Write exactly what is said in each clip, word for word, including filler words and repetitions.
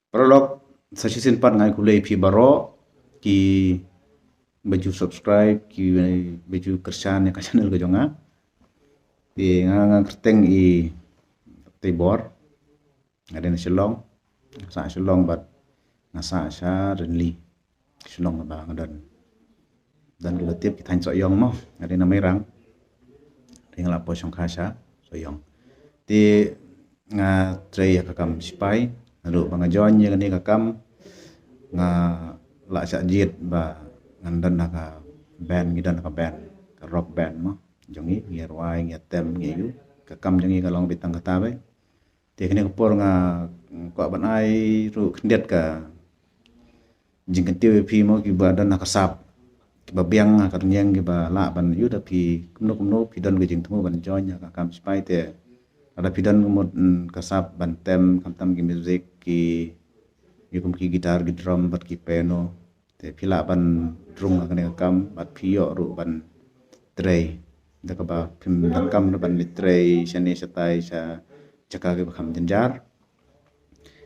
Paralok, sa shisien pat nga ai khublei ïa phi baroh ki ba ju subscribe, ki ba ju kyrshan ïa ka channel ka jong nga. Te nga, nga kyrteng i Teibor. Nga dei na Shillong. Nga sah Shillong bad nga sah sha Rynli. Shillong ba nga don. Don ki ba tip ki thaiñ Sohiong mo. Nga dei na Mairang. Te nga la poi shongkha sha Sohiong. Te nga trei ïa ka kam sipai. Naduh ba nga join ïa kane ka kam, nga la shah jied ba ngan don ha ka band, ngi don ha ka band, ka rock band mo. Jong ngi, ngi rwai, ngi tem, ngi ïa ka kam jong ngi ka long beit tang kata beit. Te kane ka por nga kwah ban ai ruh khyndiat ka jingkyntiew ïa phi mo, ki ba don ha ka sap, ki ba biang ha ka rynïeng, ki ba lah ban ïoh da phi kumno kumno phi don ka jingthmu ban join ha ka kam sipai. Te lada phi don ka mut, mm, ka sap ban tem, khamtam ki music, ki, ïa kum ki guitar, ki drum bad ki piano. Te phi lah ban rung ha kane ka kam bad phi ïoh ruh ban trei. Da kaba phim donkam ruh ban leit trei shane shatai sha jaka kiba kham jynjar.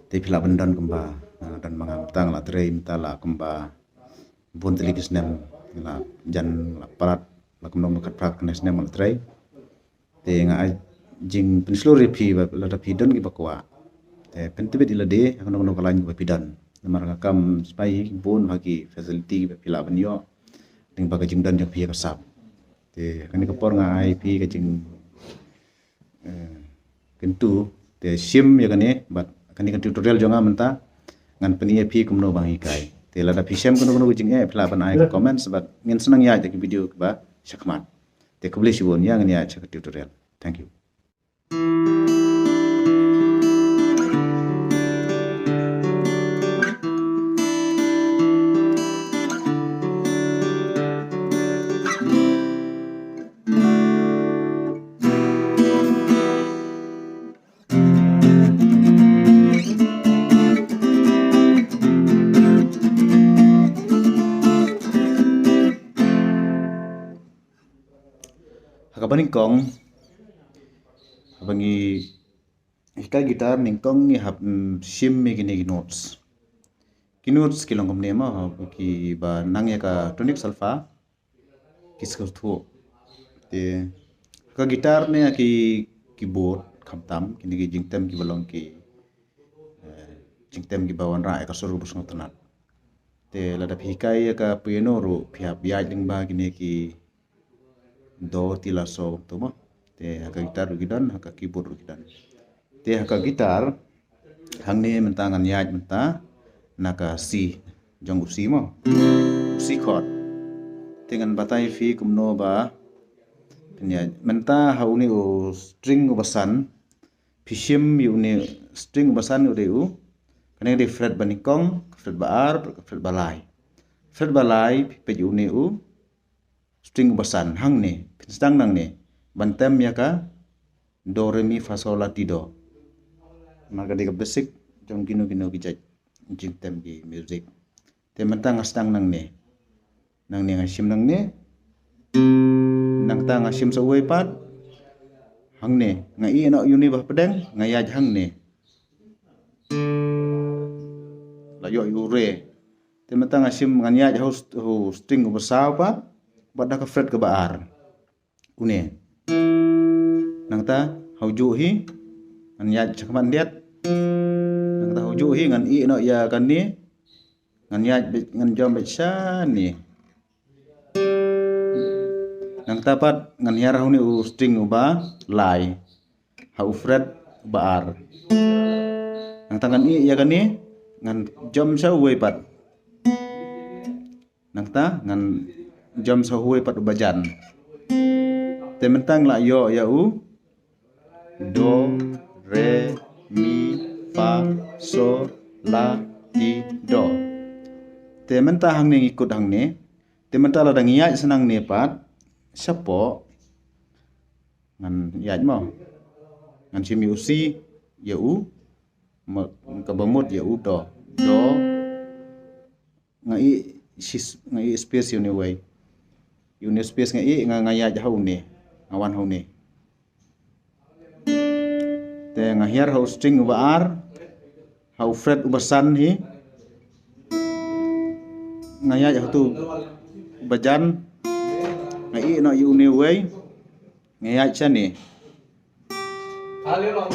Te phi lah ban don kumba, ah, don ma nga mynta nga la trei mynta la kumba bun tylli ki snem, la jan, la palat, la kumno ma khatphra kane snem nga la trei. Te nga ai jingpynshlur ïa phi ba lada phi don kiba kwah, te pyntbit ïa lade ha kano kano ka lain kaba phi don. Namar ka kam sipai bun ha ki facility ba phi lah ban ïoh lyngba ka jingdon jong phi ïa ka sap. Te kane ka por nga ai phi ka jing, eh, kyntu, te shim ïa kane bad kane ka tutorial jong nga mynta ngan pyni ïa phi kumno ban hikai. Te lada phi shem kano kano ka jingeh phi lah ban ai ka comments bad ngin sa nang ïaid ïa ki video kiba shakhmat. Te khublei shibun, ïa ngin ïaid sha ka tutorial. Thank you. Ha kaba nyngkong, haba ngi hikai guitar nyngkong ngi hap, mm, shim ïa kine ki notes. Ki notes ki long kumne mo, ki ba nang ïa ka tonic solfa, ki skul thuh. Te ha ka guitar ne ha ki keyboard khamtam, kine ki jingtem ki ba long ki, eh, jingtem ki ba wanrah ïa ka sur ba sngewtynnat. Te lada phi hikai ïa ka piano ruh phi hap ïaid lyngba kine ki do, ti, la, so, to mo. Te ha ka guitar ruh ki don, ha ka keyboard ruh ki don. Te ha ka guitar hangne mynta ngan ïaid mynta na ka C, jong u C mo. C chord. Te ngan batai phi kumno ba phin ïaid. Mynta ha une u string u ba san, phi shim ïa une string u ba san u dei u. Kane ka dei fret ba nyngkong, fret ba ar, fret ba lai. Fret ba lai phi peit ïa une u string u ba san hangne, phin sdang nangne ban tem ïa ka do, re, mi, fa, sol, la, ti, do. Namar ka dei ka basic jong kino kino ki jait jingtem ki music. Te mynta nga sdang nangne. Nangne nga shim nangne. Nangta nga shim sa uwei pat. Hangne nga ïeh noh ïa une ba hapdeng, nga ïaid hangne. La ïoh ïa u re. Te mynta nga shim, ngan ïaid ha u st-, ha u string u ba saw pat, bad da ka fret ka ba ar. Une. Nangta ha u juh hi ngan ïaid shakhmat khyndiat. Nangta ha u juh hi ngan ïeh noh ïa kane. Ngan ïaid beit, ngan jam beit shane. Nangta pat ngan hiar ha une u string u ba lai, ha u fret u ba ar. Nangta ngan ïeh ïa kane, ngan jam sha uwei pat. Nangta ngan jam sha uwei pat u ba jan. Te mynta nga la ïoh ïa u do, re, mi, fa, so, la, ti, do. Te mynta hangne ngi kut hangne. Te mynta lada ngi ïaid sa nangne pat, shapoh ngan ïaid mo. Ngan shim ïa u C, ïa u, ma-, ka ba mut ïa u do. Do. Nga ïeh sis-, nga ïeh space ïa une uwei. Ïa une space nga ïeh, nga, nga ïaid ha une. Nga wan ha une. Te nga hiar ha u string u ba ar. Ha u fret uba san hi. Nga ïaid ha utu uba jan. Nga ïeh noh ïa une uwei. Nga ïaid shane.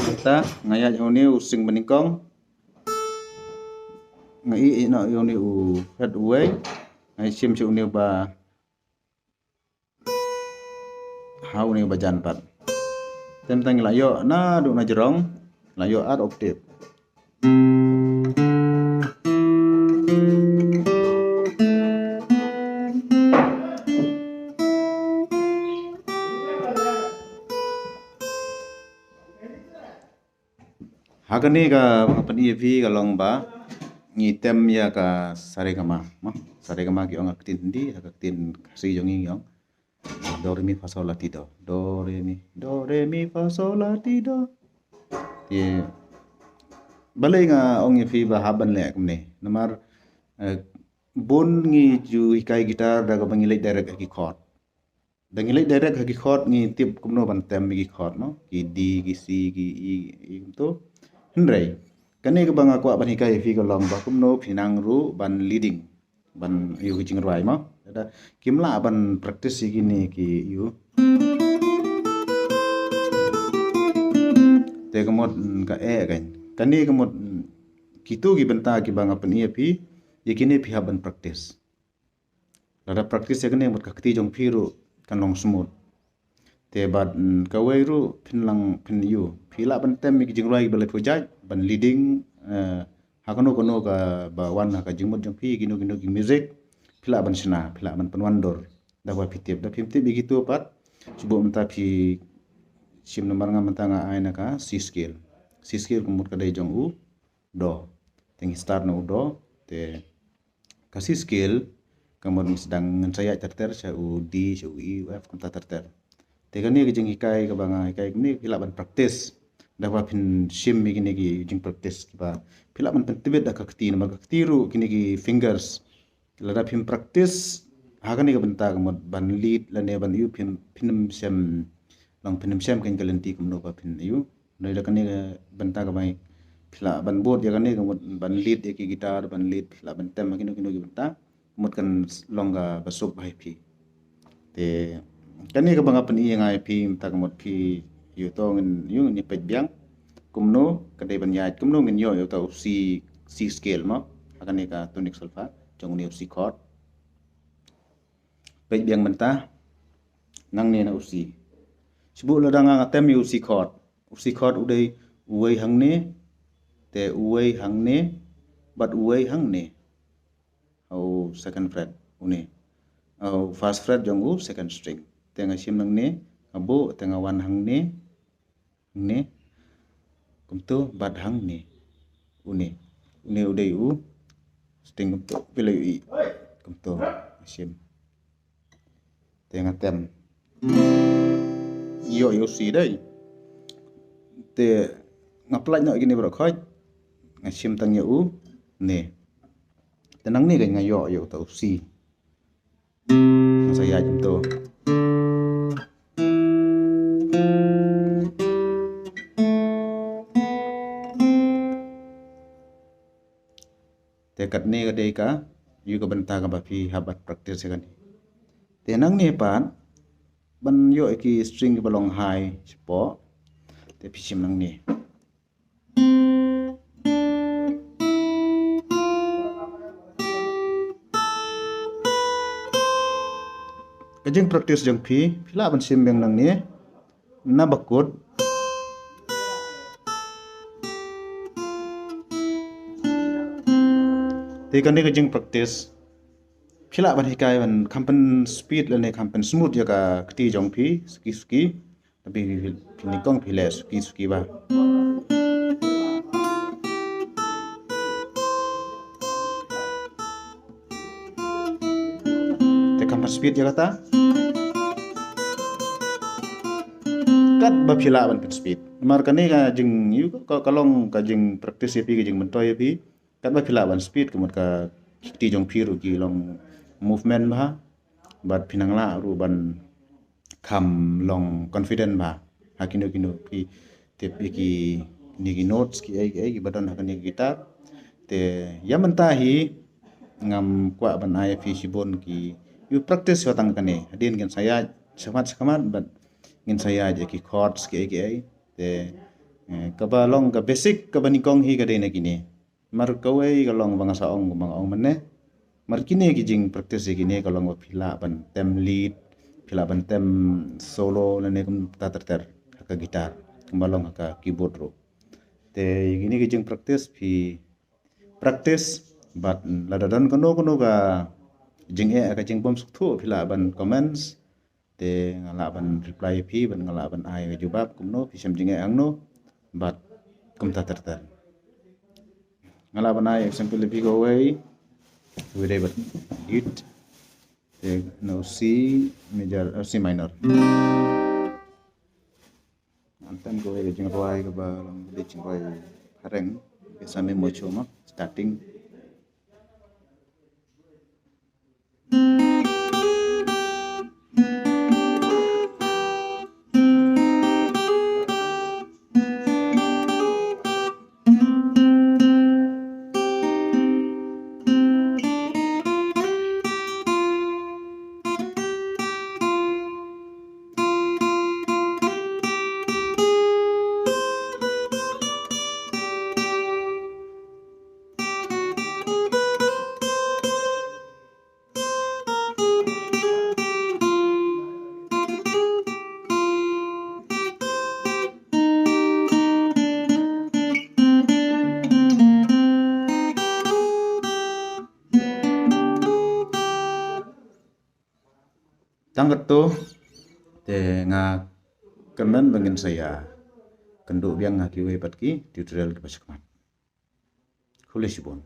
Kata, nga ïaid ha une u sing banyngkong. Nga ïeh noh ïa une u fret uwei. Nga ïeh shim sha une uba Ha une ba jan pat. Te mynta ngi la ïoh naduh na jrong, la ïoh ar octave. Ha kane ka, ka pyni ïa phi ka long ba ngi tem ïa ka saregama, mo? Saregama ki ong ha ka ktien Hindi, ha ka ktien Khasi jong ngi ngi ong do re mi fa so la ti do. Do re mi, do re mi fa so la ti do. Te balei nga ong ïa phi ba hap ban leh kumne. Namar, eh, bun ngi ju hikai guitar da kaba ngi leit direct ha ki chord. Da ngi leit direct ha ki chord ngi tip kumno ban tem ïa ki chord, mo? Ki D, ki C, ki E, ki E kumto. Hynrei kane kaba nga kwah ban hikai ïa phi ka long ba kumno phi nang ruh ban leading, ban ïa ki jingrwai, mo? Lada kim lah ban practice ïa kine ki ïa. Te ka mut, mm, ka eh kan. Kane ka mut, mm, kito ki bynta kiba nga pyni ïa phi, ïa kine phi hap ban practice. Lada practice ïa kane mut ka kti jong phi ruh kan long smooth. Te bad, mm, kawei ruh phin lang phin ïa. Phi lah ban tem ïa ki jingrwai kiba la pyrjai, ban leading, eh, ha kano kano kaba wan ha ka jingmut jong phi, kino kino ki music, phi lah ban shna, phi lah ban pynwandur. Da kaba phi tip, da phim tip ïa kito pat, shu buh mynta phi shim namar nga mynta nga ai na ka C scale. C scale ka mut ka dei jong u do. Te ngi start na u do, te ka C scale, ka mut ngi sdang ngan sa ïaid ter ter sha u D, sha u E, u F, kumta ter ter. Te kane ka jinghikai kaba nga hikai kane phi lah ban practice. Da kaba phin shim ïa kine ki jingpractice kiba phi lah ban pyntbit da ka kti namar ka kti ruh kine ki fingers. Lada phim practice ha kane ka bynta ka mut ban lead lane ban ïa phin, phin ym shem, long phin ym shem kein ka lynti kumno ba phin ïa. Nai da kane ka bynta kaba phi lah ban bud ïa kane ka mut ban lead ïa ki guitar, ban lead phi lah ban tem ha kino kino ki bynta. Mut kan long kaba suk bha ïa phi. Te kane kaba nga pyni ïa nga ïa phi mynta ka mut phi ïoh to ngin ïoh ngin ïa peit biang. Kumno ka dei ban ïaid kumno ngin ïoh ïa uta u C, C scale mo. Ha kane ka tonic solfa jong une u C chord. Peit biang mynta. Nangne na u C. Shu buh lada nga nga tem ïa u C chord. U C chord u dei uwei hangne, te uwei hangne, bad uwei hangne. Ha u second fret une. Ha u first fret jong u second string. Te nga shim nangne, nga buh, te nga wan hangne, hangne. Kumto bad hangne. Une. Une u dei u string kumto. Phi la ïohi. Kumto. Nga shim. Te nga tem. Ïoh ïa u C dei. Te nga pynlait noh ïa kine baroh khoit. Nga shim tang ïa une. Te nangne kan nga ïoh ïa uta u C. Nga sa ïaid kumto. Te katne ka dei ka, ïa ka bynta kaba phi hap ban practice ïa kane. Te nangne pat, ban ïoh ïa ki string kiba long high shapoh. Te phi shim nangne. Ka jingpractice jong phi, phi lah ban shim biang nangne. Na bakut. Te kane ka jingpractice. Phi lah ban hikai ban kham pynspeed lane kham pynsmooth ïa ka kti jong phi, suki suki. Tapi phi, phi, phi nyngkong phi leh suki suki bha. Te kham pynspeed ïa kata. Katba phi lah ban pynspeed. Namar kane ka jing, ïa ka, ka long ka jingpractice ïa phi, ka jingmyntoi ïa phi. Katba phi lah ban speed, ka mut ka kti jong phi ruh ki long movement bha. Bad phi nang lah ruh ban kham long confident bha. Ha kino kino phi tip ïa ki kine ki notes ki ei ki ei kiba don ha kane ka guitar. Te ïa mynta hi ngam kwah ban ai ïa phi shibun ki, ïa practice ïa tang kane. Hadien ngin sa ïaid shakhmat shakhmat bad ngin sa ïaid ïa ki chords ki ei ki ei. Te eh, kaba long ka basic kaba nyngkong hi ka dei na kine. Mar kawei ka long ba nga sa ong kumba nga ong mynne. Mar kine ki jingpractice ïa kine ka long ba phi lah ban tem lead, phi lah ban tem solo lane kumta ter ter ha ka guitar, kumba long ha ka keyboard ruh. Te ïa kine ki jingpractice phi practice bad lada don kano kano ka jingeh ka jingbym sngewthuh phi lah ban comments. Te nga lah ban reply ïa phi bad nga lah ban ai ka jubab kumno, phi shem jingeh hangno bad kumta ter ter. Nga lah ban ai example ïa phi kawei, kawei dei bad lead. Te na u C major, eh, C minor. Ngan tem kawei ka jingrwai kaba long ka dei jingrwai phareng, ka Same Mocho ma, starting. Tang katto, te nga kyrmen ba ngin sa ïa kynduh biang ha kiwei pat ki tutorial kiba shakhmat. Khublei shibun.